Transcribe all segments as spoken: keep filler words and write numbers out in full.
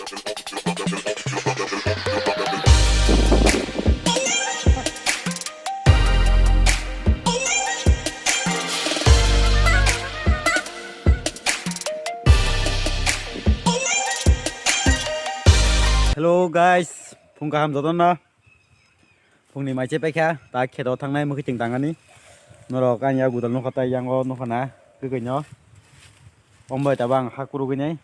Hello guys, phung kaham jotono. Phungni mai se paikha, ta kheto thangnai mwkhwtwng tangani. Norok ani ya gudal nukha tai yango nukha na kwkwi no. Ombai tabo ang ha kurugwi nai.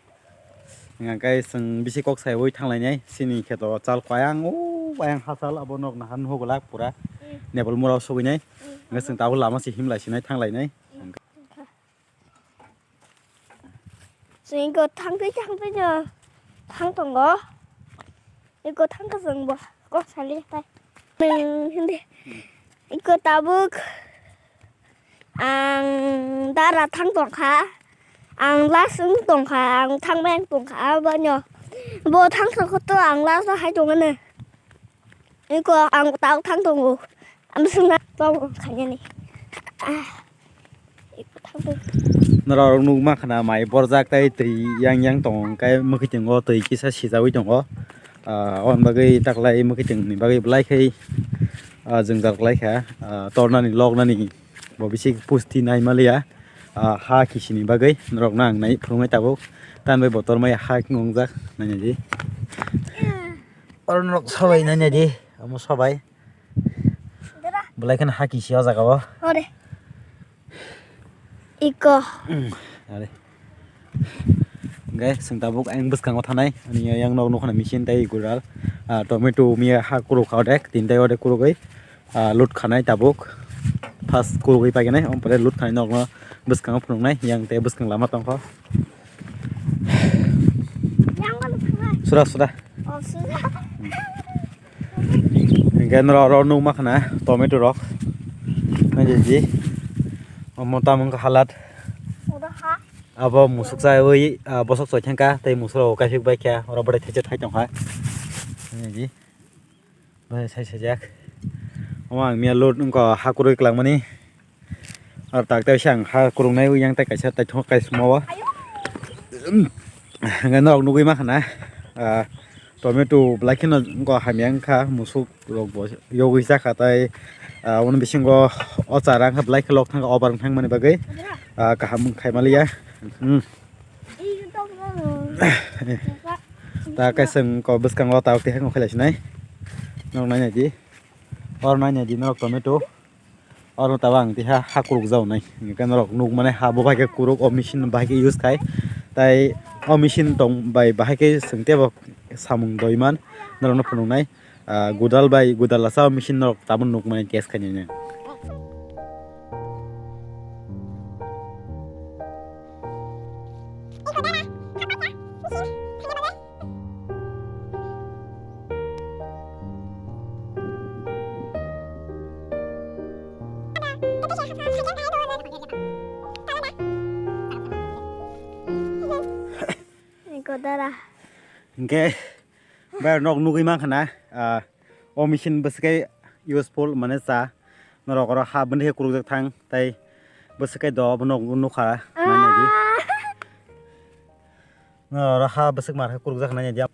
Hingkha khe chwng bisi kok saiwi thanglainai. Chini kheto chal kho ayang o ayang ha chal abo nok naha nuhuk glak pura. Nepal mura o sogwi nai. Hingkha chwng tabuk lama se himlai sinai thanglainai. Chwng eko thangtwi thangtwi no thang tongo. Eko thangkha chwng bo kok sali tai. Nwng hindi. Eko tabuk ang dara thang tongkha. Ang last wng tongkha. Ang thangbai ang tongkha. Abo no. Bo thang tongkha to ang last o hai tongmani. Eko ang tao thang tongo. Ang sungna tongo khainani. Ah. Eko thang tongo. Norok nukma khana mai borjak tai twi yang yang tongo, hwnkhe mwkhwtwng o twi kisa sijawi tongo. Ah, oboni bagwi taklai mwkhwtwng ni bagwi belai khai, ah, jwngjal kwlai kha. Ah, tornani loknani bo bisi pusti nai maliya. Ah, ha kisini bagwi norok nang nai phunuknai tabuk. Tambai bo tormai ha nungjak nai nai di. Oro norok sobai nai nai di, omo sobai. Belai kheno ha kisi o jaga o. Ore. Eko. Are. Hingkhe chwng tabuk ayang bwskango thanai. Ani yang nok nukha machine tei gudal. Ah, tomato miya ha kuruk kha odek, tin tai odek kurugwi. Ah, lut khanai tabuk. First kurugwi paginai, ompore lut khanai nokno bwskango phunuknai. Yang tei bwskang lama tongkho. Yang mana thangnai? Sura, sura. Oh, sura. Hingke norok oro nukma khna tomato rok. Naidi, omo tamo wngkha halat. Oro ha. Abo musuk chawi, ah, bosok choi thangkha, tei musuk rok kaisik bai kha, oro bwdai thaisa thai tongkha. Naidi, bwdai sai saijak. Omo ang miya load wngkha, ha kwrwi kwlangmani. Aro tak tak ang ha kwrwngnai yang tei kaisa taithok kaisa mawa. Hingke norok nugwi mankha na, ah, tomato belai kheno wngkha hamya wngkha, musuk rok bo yogwi jakha tei, ah, aboni bisingo o chara wngkha belai khe lok thangkha obar wng thangmani bagwi, ah, kaham wng khaimaliya. Hmm. Ta kaisa wngkha bwskango tabuk tei hakno khailaisinai. Norok nainai di. Oro nainai di norok tomato. Oro tabuk ang tei ha, ha kuruk jago nai. Hingke norok nukmani ha bo bai khe kuruk, o machine bai khe use khai. Tai o machine tong bai bahai khe chwng tebo samung doi man norokno phunuknai. Ah, gudal bai gudal lasa o machine norok tabuk nukmani test khainai nang. Eko dara. Hingke bai nok nugwi mankha na, ah, o machine bwswk khe useful mane cha norok oro ha bini khe kurukjak thang tei bwswk khe do bo nok nukha nainai di. Ah. Norok ha bwswk mar khe kurukjak nainai di.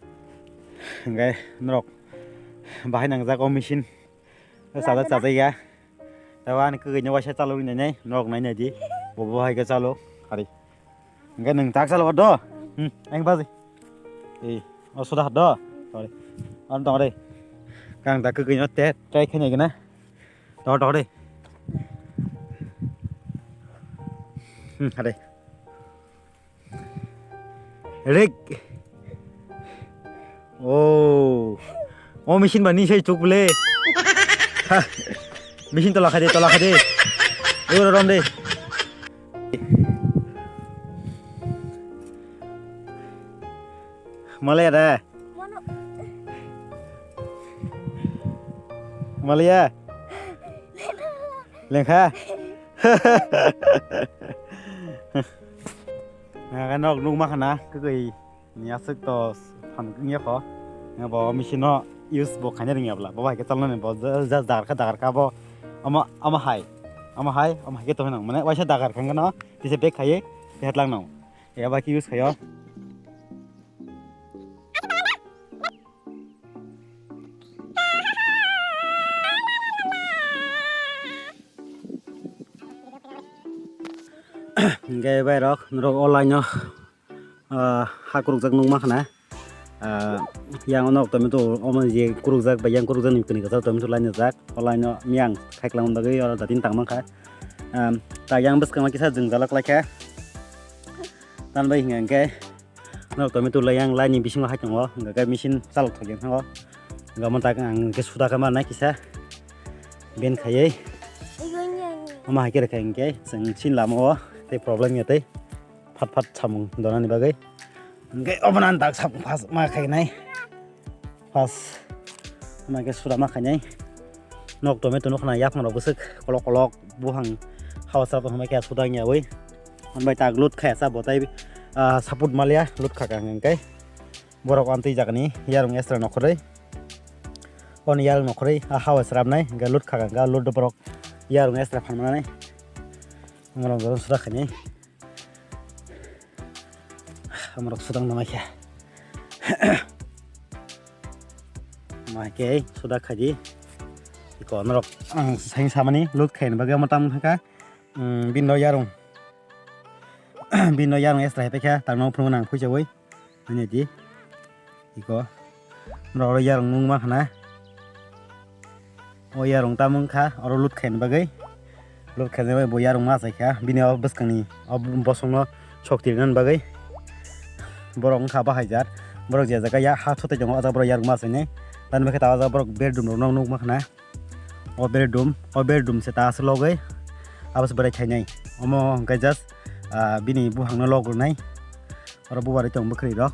Hingke norok bahai nangjak o machine. Sajak sajak ya. Tei ani kwgwino waisa chalok rinai nai, norok nainai di. Bo bo hai khe chalok. Hari. Hingke nwng tak chalok do. Hmm, ang baji. Eh, o soda do. Sorry. Ang tong re. Kang tak kwgwino te try khainai gana. Tong tong re. Hmm, hari. Rik. Oh. O machine ba ni sai chuk bole. Ha. Machine tola khade, tola khade. Oro rom de. Malaya da. Malaya. Lengkha. Nga nok nukma khana kwgwi ni aswk to phan wngya kho. Nga bo machine no use bo khaina rwngya bla. Bo bai khe chalnani bo just dagar kha dagar kha bo. Ama ama hai. Ama hai, ama hai khe to hinang. Mane waisa dagar kha no. Tise back khaiye. Headlang no. Ya bai khe use khayo. Hingke bai rok, norok o line o, ah, ha kurukjak nukma khna. Ah, yang ono tomato omo je kurukjak bai yang kurukjak ni kini kwchar tomato line jak. O line o miyang khaiklang bagwi oro datin tangma kha. Ah, ta yang bwskang kisa jwngjal kwlai kha. Tan bai hingke norok tomato line yang line ni bisingo hai tongo. Hingke machine chalok thok yang thango. Hingke omo tak ang hingke suda khe ma nai kisa. Ben khaiwi. Omo hai khe rwkha hingke chwng chini lama o tei problem ya tei. Phat phat samung donani bagwi. Hingke obono ang dak samung first ma khainai. First ma khe sura ma khainai. Nok tomato nukha na yaphang rok bwswk kolok kolok buphang hawa chwrap tongma khe suda wngya wi. Hwnbai tak lut khaya cha bo tai, ah, support maliya lut khaka hingke. Borok amtwi jagani yarung extra nokhorwi. Oni yarung nokhorwi a hawa chwrapnai hingke lut khaka hingke lut borok yarung extra phanmanani. Norok joto sura khainai. Amorok sudang nama khe. Ma khe suda khaidi. Iko norok ang saing samani lut khaini bagwi amo tam thangkha. Hmm, bini no yarung. Bini no yarung extra hai paikha, tangno phunukna ang phuichawi. Ani di. Iko. Norok oro yarung nungma khna. O yarung tamo wngkha, oro lut khaina bagwi. Lut khaina bagwi bo yarung ma chaikha. Bini o bwskangni o bosongno sok tirinani bagwi. Borok wngkha bahai jar. Borok je jaga ya ha sote tongo, o jaga borok yarung ma chainai. Tamo khe ta o jaga borok bedroom rokno nukma khna. O bedroom, o bedroom se ta aswk logwi. Abo se bwrwi khainai. Omo hwnkhe just, ah, bini buphangno logrinai. Oro bubarwi tongo bwkhwrwi rok.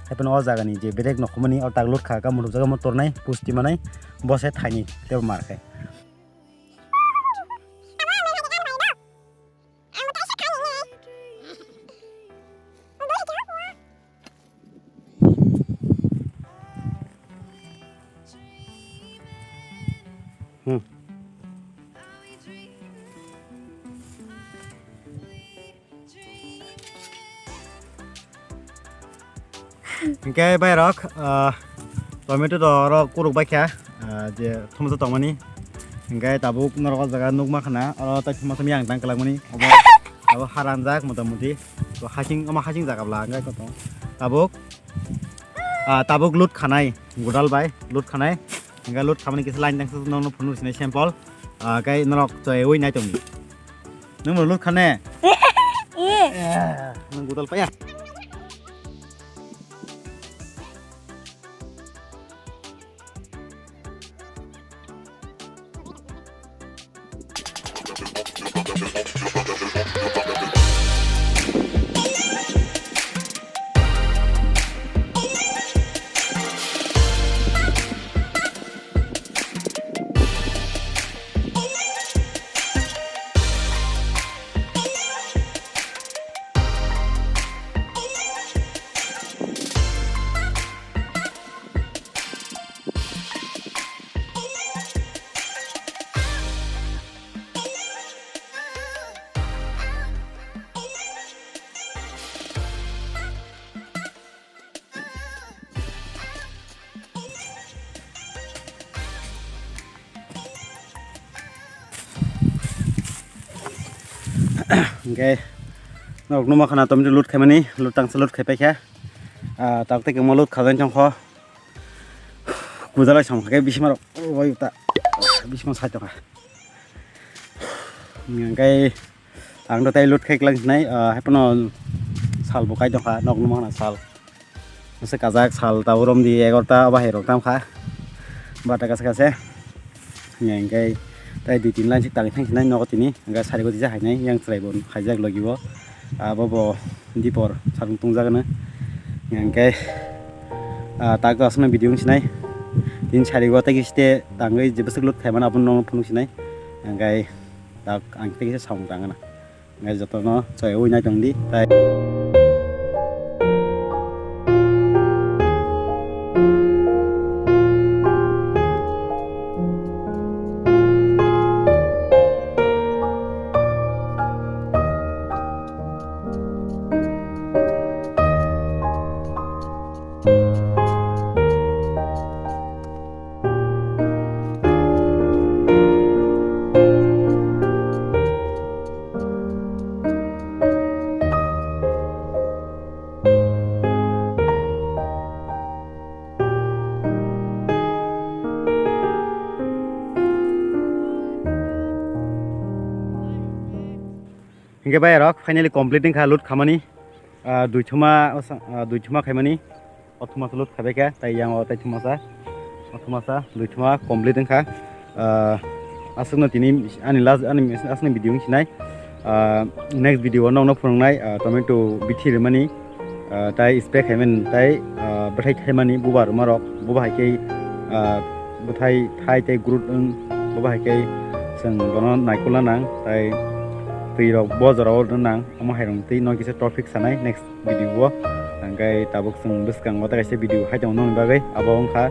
Haiphano o jagani je berek nokhumani o tak lut kha, kamo rwjak, omo tornai pusti manai, bo se thaini tebo mar khe. Hmm. Hingke bai rok, ah, tomato do oro kuruk bai kha, ah, je thumsa tongmani. Hingke tabuk norok o jaga nukma khna, oro tai thumsa miyang tang kwlangmani. Obo, obo haranjak mota moti. To hasing, omo hasing jaga bwla hingke kotong. Tabuk, ah, tabuk lut khanai, godal bai lut khanai. Hingke lut khamani kisa line tang sa nokno phunuk sinai sample. Ah, kai norok choi ui nai tongni. Nung mo lut khane? Eh. Eh, nung godal paya. Hingke norok numa khana tomri lut khaimani, lut tangsa lut khai paikha. Ah, tak tei kemo lut khajani tongkho. Kujalai samkha khe bisingo rok oi ta. Bisingo sai tongkha. Hingke ang to tai lut khai klang sinai, ah, haiphano sal bo kai tongkha, nok numa khana sal. Masa kajak sal ta urom di egarota bahai rok tam kha. Bata kasa kasa. Hingke tai dui tin line sik tangwi thang sinai nogo tini. Hingke sari goti ja hainai yang chwrai bo khaijak logi bo. Abo bo dipor sarung tong jagana. Hingke, ah, tak asma video wng sinai. Tin sari go tagi site tangwi je bwswk lut khaimano abo no phunuk sinai. Hingke tak ang tagi se samung tangana. Hingke jotono choi ui nai tong di, tai. Hingke bai rok finally complete wngkha load khamani. Ah, dui thuma, ah, dui thuma khaimani. O thuma load khabai kha, tai yang o tai thumasa. O thumasa, dui thuma complete wngkha. Ah, aswkno tini ani last, ani aswkni video wngsinai. Ah, next video o nokno phunuknai, ah, tomato bithi rwmani. Ah, tai spray khaimani, tai, ah, bwthai thaimani bubar rwmarok, buba hai khe, ah, bwthai thai tei growth wng, buba hai khe chwng bono naikolna nang, tai twi rok bo jora o rwna nang, omo hai rok twi no kisa topic sanai next video o. Hingke tabuk chwng bwskango ta kaisa video hai tongo nokni bagwi, abo wngkha,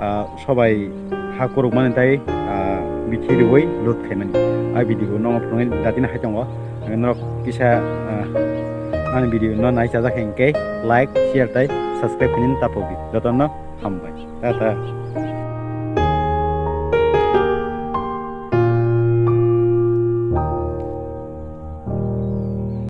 ah, sobai ha kurukmani tai, ah, bithi rwui load khaimani. A video no phunuknai datino hai tongo. Norok kisa, ah, ani video no nai chajak hingke like, share tai subscribe khainani tapogwi. Jotono hambai. Tata.